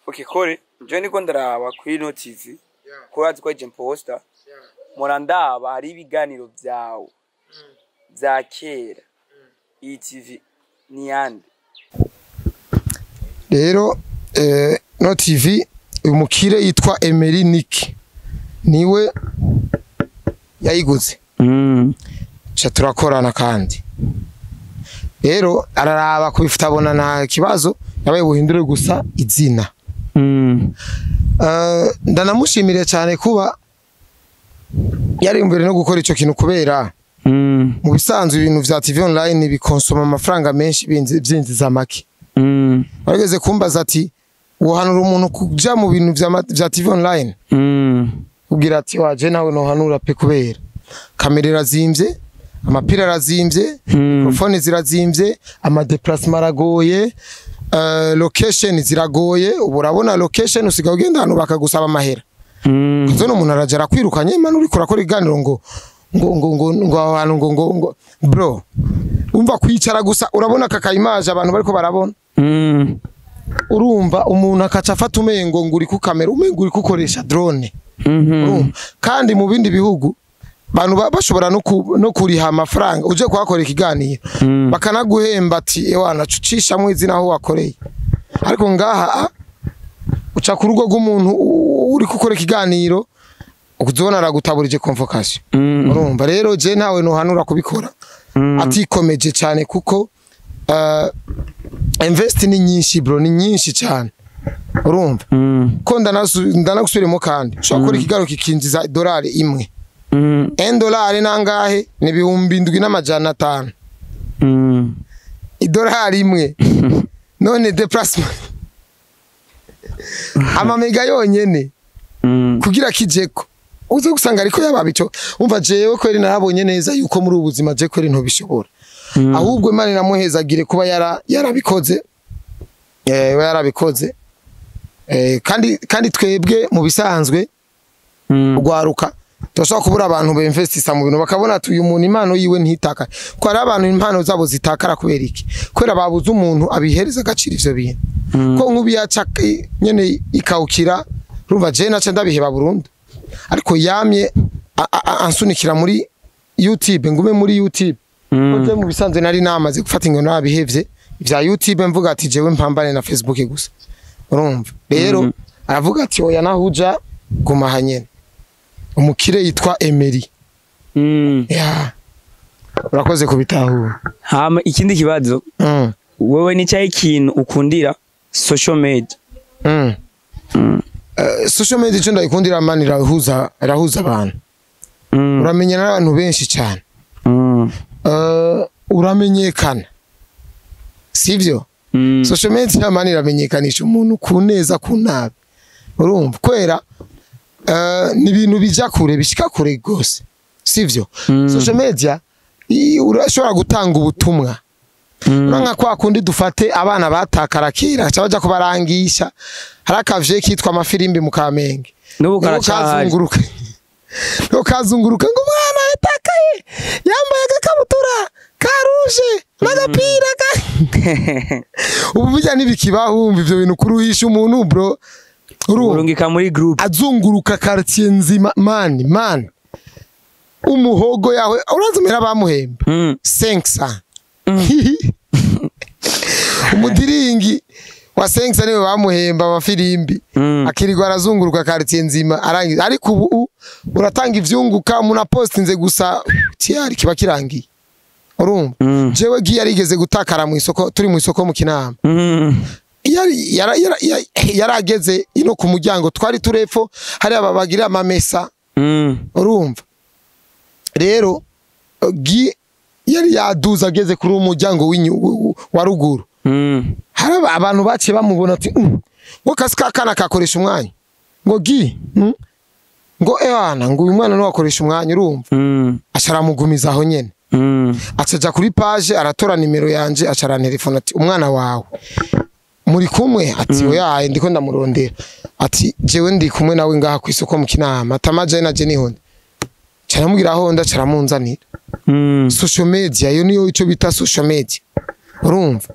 Okay, kore je niko ndaraba kuri ino TV, ko urazi ko ari je mposta, mpora ndaba hari ibiganiro vyawe vya kera. Iyi TV ni yande? Rero no TV, uyu mukire yitwa Emery Nick niwe yayiguze. Ca turakorana, kandi rero araraba kubifata abona nta kibazo, yabaye buhindure gusa izina. Ndanamushimire cyane kuba yariyumvire no gukora ico kintu, kubera mu bisanzwe ibintu vya TV online bikonsoma amafaranga menshi, vyinjiza make. Warigeze kumbaza ati wohanura umuntu kuja mu bintu vya TV online, ubwira ati waje nawe nohanura pe, kubera kamera irazimvye, amapira arazimvye, microphone zirazimvye, ama déplacement aragoye, location ziragoye. Ubu urabona location usigaye ugenda ahantu bakagusaba amahera. Kazona umuntu araja arakwirukanye, imana uriko urakora iganiro ngo aho hantu ngo bro, umva kwicara gusa urabona aka image abantu bariko barabona. Urumva umuntu akaca afata umengo ngo uri ku kamera, umengo uri kukoresha drone. Urumva, kandi mu bindi bihugu bantu bashobora no kuriha amafaranga uje kuhakora ikiganiro, bakanaguhemba ati ewana cucishamwo izina aho wakoreye. Ariko ngaha uca ku rugo rw'umuntu uri gukora ikiganiro, ukuzobona aragutaburije convocation. Urumva rero je ntawe nohanura kubikora atikomeje cyane, kuko invest ni nyinshi bro, ni nyinshi cyane, urumva ko ndanagusubiremo. Kandi ushobora gukora ikiganiro kikinjiza idolari 1. $1 nangahe? Ni 7500. Idolari 1. None déplacement, amamega yonyene kugira kijeko uze gusanga, ariko yaba bico. Umva, jewe kweri narabonye neza yuko muri ubu buzima je kweri ntobishobora. Ahubwo Imana inamuhezagire kuba yarabikoze, yarabikoze. Kandi twebwe mu bisanzwe ugwaruka turashobora kubura abantu beinvestisa mu bintu, bakabona ati uyu muntu impano yiwe ntitakare. Ko hari abantu impano zabo zitakara kubera iki? Kubera babuze umuntu abihereza agaciro ivyo bintu. Ko nk'ubu yaca nyene ikawukira, urumva je naca ndabiheba burundu. Ariko yamye ansunikira muri YouTube, ngume muri YouTube. Ko mu bisanzwe nari namaze gufata ingono nabihevye vya YouTube, mvuga ati jewe mpambane na Facebook gusa. Urumva rero aravuga ati oya, nahuja guma hanyene. Umukire yitwa Emery. Ya, urakoze kubitahura. Hama ikindi kibazo, wewe ni cyahe ikintu ukundira social media? Social media icyo ndayikundira man, irahuza abantu. Uramenyana n'abantu benshi cyane. Uramenyekana, sivyo? Social media man iramenyekanisha umuntu ku neza, ku nabi. Urumva kwera ni ibintu bija kure, bishika kure gose, sivyo? Social media urashobora gutanga ubutumwa. Uranga kwa kundi dufate abana batakara kera, baca baja kubarangisha. Hari akavye kitwa Amafirimbi mu Kamenge. N'ubu Niko karacahari. kazunguruka, niko kazunguruka ngo umwana yatakaye yambaye agakabutura karuje n'agapira ka ubu bijya ntibikibaho. Wumva ivyo bintu kuruhisha umuntu bro, urumva? Urungika muri group. Azunguruka quartier nzima man, man, umuhogo yawe urazumira bamuhemba 500, umudiringi wa 500 niwe bamuhemba Amafirimbi. Akirirwa arazunguruka quartier nzima arangiza. Ariko ubu uratanga ivyunguka, umuntu apostinze gusa, tiyari kiba kirangiye, urumva? Jewe giye yarigeze gutakara mu isoko, turi mu isoko mu Kinama. Yarageze ino ku muryango, twari turepfo hari aba bagira amamesa. Urumva rero gi yari yaduze ageze kuri uwo muryango wa ruguru. Hari abantu baciye bamubona ati ngo kasi kakana kakoresha umwanya ngo gi ngo ewana ngo uyu mwana niwe akoresha umwanya, urumva? Aca aramugumiza aho nyene. Acaja kuri page aratora nimero yanje, aca arantelefona ati umwana wawe muri kumwe? Ati oya, ndiko ndamurondera. Ati jewe ndi kumwe nawe ngaha ku isoko mu Kinama tamaje na je niho. Caramubwira aho nda, caramunzanira. Social media iyo niyo ico bita social media, urumva?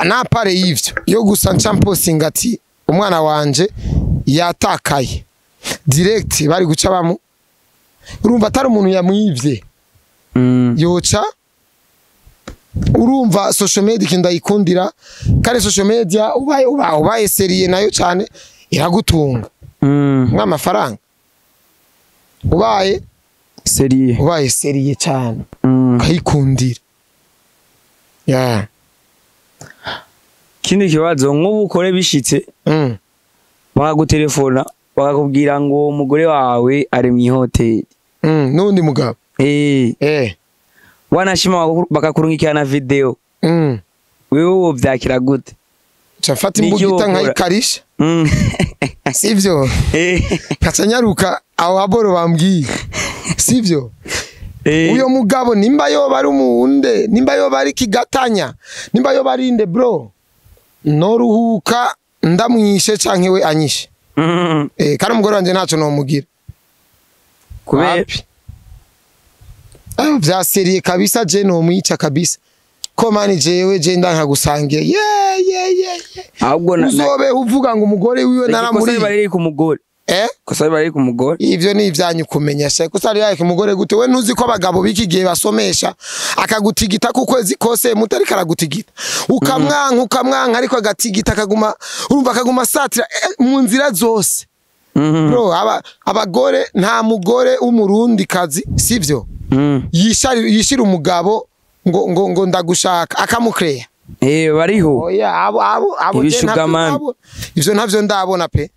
Na pare y'ivyo yo gusa nca mpostinga ati Umwana wanje yatakaye direct, bari guca bamu, urumva atari umuntu yamwivye yoca. Urumva social media ikintu ndayikundira, kandi social media ubaye ubaye sérieux nayo cyane iragutunga nk'amafaranga, ubaye sérieux. Ubaye sérieux cyane, ukayikundira, yeah. Kindi kibazo, nk'ubu ukore bishitse bakagutelefona bakakubwira ngo umugore wawe ari mu ihoteli N'undi mugabo. Wanashima bakakurungikira na video, wewe wovyakira gute? Nca mfata Niki imbugita wokora? nkayikarisha, sivyo? Nkaca nyaruka aho haboro bambwiye, sivyo? Uyo mugabo nimba yoba ari umuwunde, nimba yoba ari kigatanya, nimba yoba ari inde, bro, noruhuka ndamwishe canke we anyishe. Kandi umugore wanje ntaco nomugira. Kubera? Wapi. Ah, vya sérieux kabisa, je nomwica kabisa, ko mani jewe je ndanka gusangira ye ye ye ye. Ahubwo Uzobe uvuga ngo umugore wiwe ikosa naramuriye. riba riri ku mugore. Kosa riba riri ku mugore. Ivyo ni ivyanyu kumenya she. Kosa riri ku mugore gute? We ntuzi ko abagabo b'iki gihe basomesha, akagutigita ku kwezi kose mutari karagutigita, ukamwanka ukamwanka, ariko agatigita akaguma, urumva akaguma satira mu nzira zose. Bro, abagore, nta mugore w'umurundi kazi, sivyo, yishira umugabo ngo ndagushaka, akamukeya. Bariho. Oya, abo je Ibishuga ntavyo mami. ndabona. Ivyo ntavyo ndabona pe.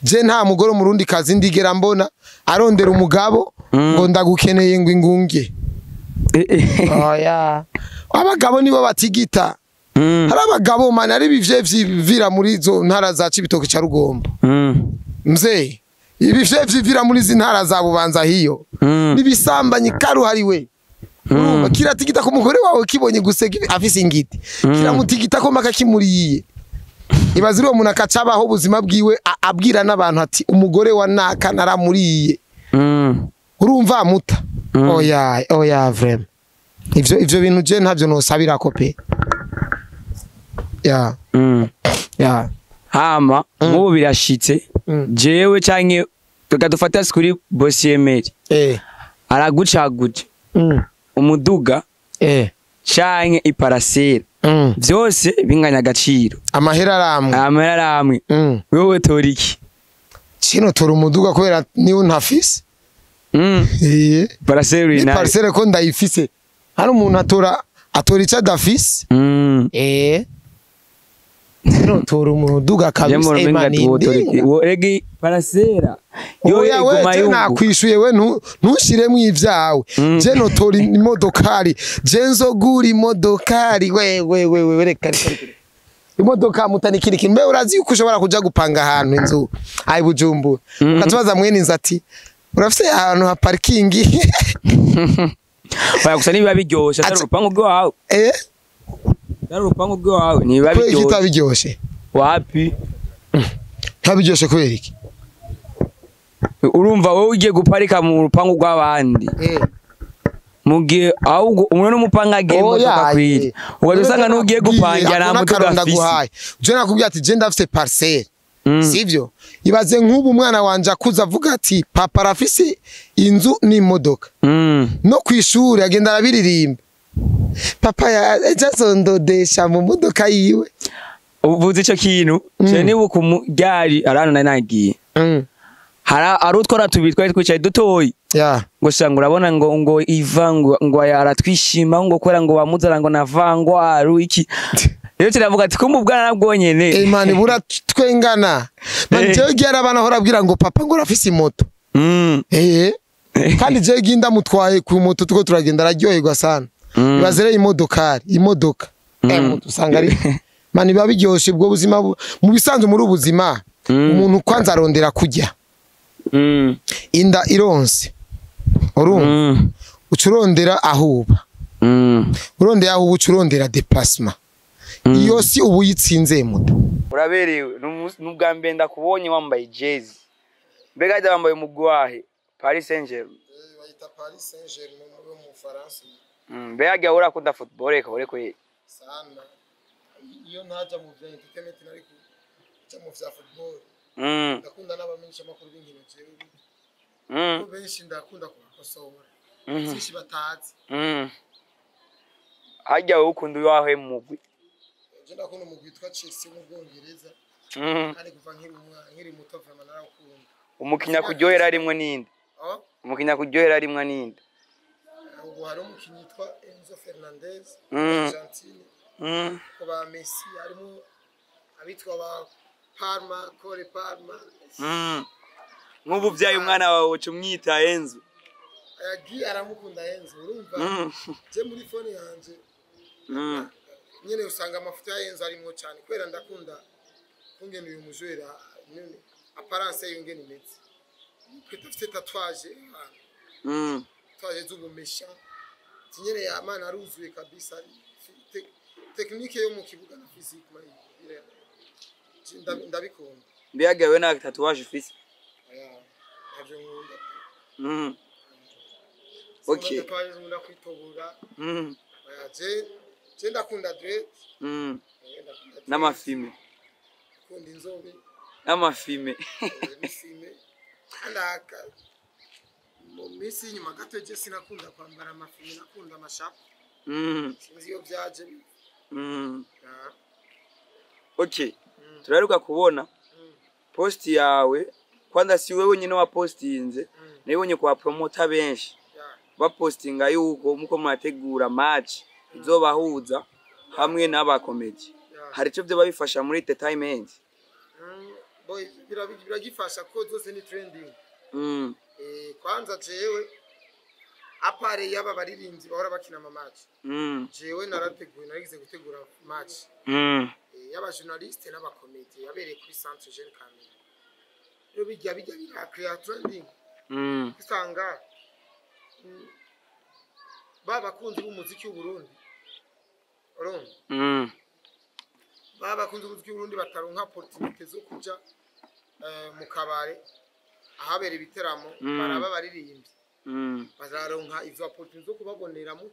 Je nta mugore w'umurundi kazi ndigera mbona arondera umugabo ngo ndagukeneye, ngo ingunge. Oya, abagabo nibo batigita. Hari abagabo mani ari ibivye vyivira muri izo ntara za Cibitoke ca Rugombo. Mzee, ibivye vyivira muri izi ntara za Bubanza hiyo nibisambanyi karuhariwe. Urumva kiratigita ku mugore wawe, kibonye guseka afise ingiti, kiramutigita ko maka kimuriye. Ibaze uwo muntu akacabaho ubuzima bwiwe abwira n'abantu ati umugore wa naka naramuriye. Urumva muta? Oya oya, vraiment, ivyo bintu je ntavyo nosabirako pe, ya. Ya. Hama nk'ubu birashitse, jewe canke reka dufate kuri Bosiemeri, aragucaguje umuduga canke iparasera, vyose binganya agaciro, Amahera aramwe. Amahera aramwe, wewe tora iki? Kino tora umuduga kubera niwe ntafise. Parasera uri Ni nayo. Parcelle ko ndayifise, hari umuntu atora icyo adafise. Kino tora umuduga kabisa. Mbona umenga Mani, tuwotora iki? ndinga. Regi parasera yo Oya we, iguma je yungu. nakwishuye, we ntushiremwo ivyawe. Je notora imodokari, je nzogura imodokari. We we we we, reka reka reka. Imodoka mutani ikindi kintu. Mbe urazi yuko ushobora kuja gupanga ahantu inzu ayi Bujumbura, ukatubaza mwene inzu ati urafise ahantu ha parking? Oya, gusa nibiba biryoshe atari urupangu rwawe. Atari urupangu rwawe nibiba Kubera iki? biryoshe. Utabiryoshe? Wapi. Ntabiryoshe kubera iki? Urumva wowe ugiye guparika mu rupangu rw'abandi, mu gihe ahubwo umuntu n'umupanga agiye imodoka kwiri, ugaca usanga n'ugiye gupangira nta muduga afise. Ndaguhaye, je nakubwiye ati je ndafise parcelle, sivyo? Ibaze nk'ubu umwana wanje akuze avuga ati papa arafise inzu n'imodoka, no kwishuri agenda arabiririmba, papa ejo azondodesha mu modoka yiwe. Uvuze ico kintu, je nibuka ryari arano nari nagiye, hari utwana tubiri twari twicaye dutoyi, ngo sanga urabona ngo iva ngo aya aratwishima ngo kubera ngo bamuzana ngo navangwa iki. Rero turavuga ati kumbe ubwana nabwo nyene. Mani bura twengana mani. Jewe gihe abana ahora abwira ngo papa ngo urafise imoto. Kandi jewe gihe ndamutwaye ku moto tuko turagenda araryoherwa sana. Ibaze rero imodokari, imodoka, moto usanga ari mani biba biryoshe ubwo buzima mu bisanzwe muri ubu buzima. Umuntu kwanza arondera kurya, inda ironse, urumva, uca urondera ahuba, urondera aho uba, uca urondera déplacement. Iyo si ubu uyitsinze muto. Uraberewe. Ni ubwa mbere ndakubonye wambaye jezi. Mbega harya wambaye umugwi wahe? Paris Saint-Germain? Bayita Paris Saint-Germain yo mu Faransa. Mbega harya urakunda football? Reka ure kweli. Sana. Iyo ntaja mu bya entertainment nari Kuja mu vya football. Ndakunda n'abamenyesha makuru b'inkino jewe. Ko benshi ndakunda kubakosora. Byinshi batazi. Harya wowe ukunda uwahe mugwi? Je ndakunda umugwi witwa Chelsea mu Bwongereza. Kandi kuva nkiri umwana, nkiri muto, vraiment narawukunda. Umukinya kuryohera rimwe ninde? Oh? Umukinya kuryohera rimwe ninde? Ubu hari umukinnyi yitwa Enzo Fernandez, Argentine. Ko ba Messi harimo abitwa ba Palmer, Cole Palmer. Nk'ubu ubyaye umwana wawe uca umwita Enzo? Yagiye aramukunda Enzo, urumva? Je muri phone yanje nyene usanga amafoto ya Enzo arimwo cyane, kubera ndakunda kungena uyu mujwera nyene apparence yiwe ngene imeze. Twita afite tatouage, tatouage z'ubumesha. Nyene ya mana aruzuye kabisa, technique yo mu kibuga na physique ndabikunda. Mbega wewe nta tatouage ufise? Oya, ntabyo nkunda. Okay. Tatouage nkunda kwitobora. Oya, je ndakunda dread. Ndakunda dread. N'amafime. Ndakunda inzobe. N'amafime. N'ifime. Kandi mu minsi y'inyuma gato je sinakunda kwambara amafime, nakunda amashapo. Sinzi iyo byaje. Okay. Turaheruka kubona post yawe, kwanza si wewe nyine wapostinze, nabibonye kwa promoter benshi bapostinga yuko muko murategura match izobahuza hamwe n'abakomedi. Hari icyo byoba bifasha muri entertainment? Boy, biragifasha ko zose ni trending. Kwanza jewe à part y'aba baririmbyi bahora bakina ama match, jewe narateguye, narigize gutegura match y'aba journaliste n'abakomedi yabereye kuri Centre Jeune Kamere. Rero bijya birakrea trending. Usanga ba bakunzi b'umuziki w'u Burundi, urumva, ba bakunzi b'umuziki w'u Burundi bataronka opportunité zo kuja mu kabare ahabera ibiteramo, baraba baririmbyi, bazaronka izo opportunité zo kubabonera mu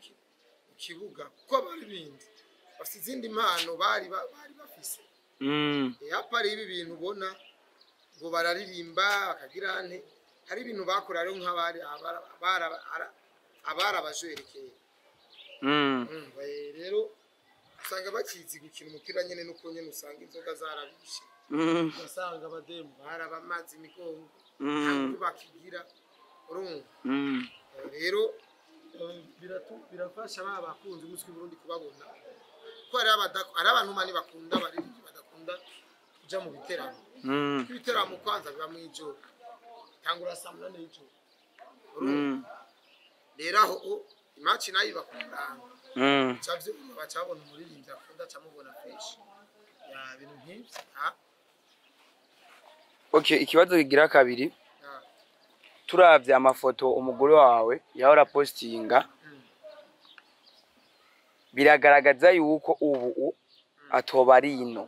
kibuga, kuko abaririmbyi bafite izindi mpano bari bafise. À part ibi bintu ubona ngo bararirimba bakagira nte, hari ibintu bakora rero nk'abari abari abajerekeye. Rero usanga bakizi gukina umupira nyene, nuko nyene usanga inzoga zarabishe, ugasanga abademu barabamaze imigongo, ntabwo bakigira, urumva? Rero birafasha ba bakunzi umuziki w'u Burundi kubabona, kuko hari abantu mani bakunda abaririmbyi badakunda kuja mu biteramo. Ibiteramo kwanza biba mw'ijoro, tangura saa 8 y'ijoro, urumva? Rero aho i match nayo iba ku murango, cavyo bacabona umuririmbyi akunda, acamubona fresh ya bintu nk'ivyo ha. Okay, ikibazo kigira kabiri. Ya. Turavye amafoto umugore wawe yahora postinga, biragaragaza yuko ubu atoba ari ino.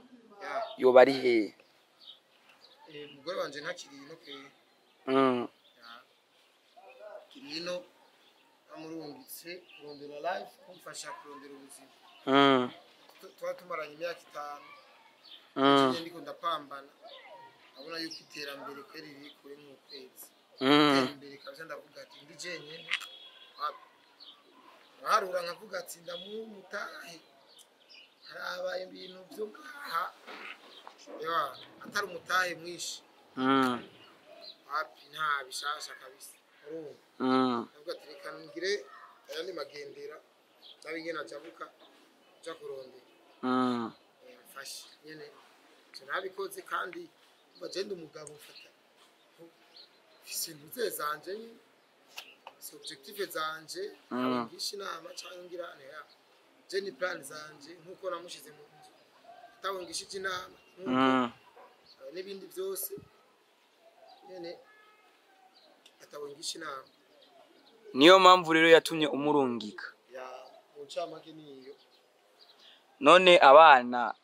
Yoba ari hehe? Umugore wanje ntakiri ino pe. Ya, kiri ino, amurungitse kurondera life, kumfasha kurondera ubuzima. Tuba tumaranye imyaka 5. Njye ndiko ndapambana, abona yuko iterambere kweri riri kure nk'ukwezi. Gutera imbere kabisa, ndavuga ati ndi jenyene wapi, nkaharura nkavuga ati ndamumutahe, haraba ibintu byo ngaha, ewa atari umutahe mwinshi. Wapi, nta bishasha kabisa, urumva? Ndavuga ati reka ngire ayandi magendera, ndabe ingene ajabuka nja kurondera. Mfashe nyene ivyo nabikoze, kandi umva je ndi umugabo, mfata mfise intuze zanje nyene, mfise objectif zanje. Ngisha inama canke ngira nteya, je ni plan zanje nkuko namushize mu nzu atawe ngishije inama, nkuko n'ibindi byose nyene atawe ngisha inama. Niyo mpamvu rero yatumye umurungika. Ya, mu ncamake niyo. None abana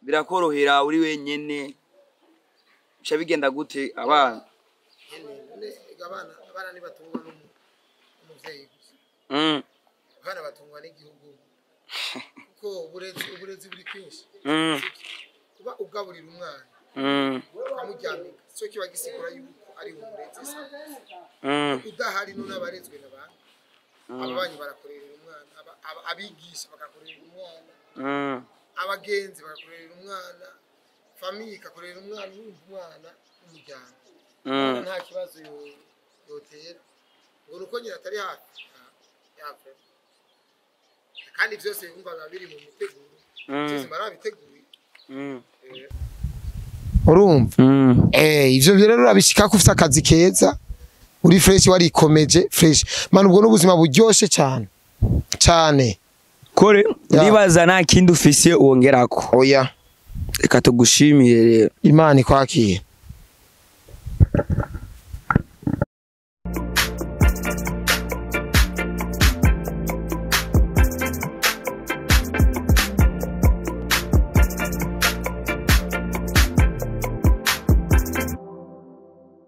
birakorohera uri wenyene, bica bigenda gute abana? Nyene none ega abana ntibatungwa n'umuvyeyi gusa. Abana batungwa n'igihugu, kuko uburezi buri kwinshi. Kuba ugaburira umwana Ukamuryamika, cyo kiba gisigura yuko ari umurezi sa. Udahari none abarezwe n'abandi, ababanyi barakorera umwana, abigisha bagakorera umwana, abagenzi bagakorera umwana, famille ikakorera umwana. Urumva umwana n'umuryango. Umwana nta kibazo yotera ngo nuko nyina atari hafi. Yapfa. Kandi byose wumva biba biri mu miteguro, byose barabiteguye. Urumva, ivyo rero urabishika ko ufite akazi keza, uri fresh, warikomeje fresh man. Ubwo n'ubuzima buryoshe cyane cyane. Kore. Ya. Ndibaza nta kindi ufise wongerako. Oya. Reka tugushimire rero. Imana ikwakire.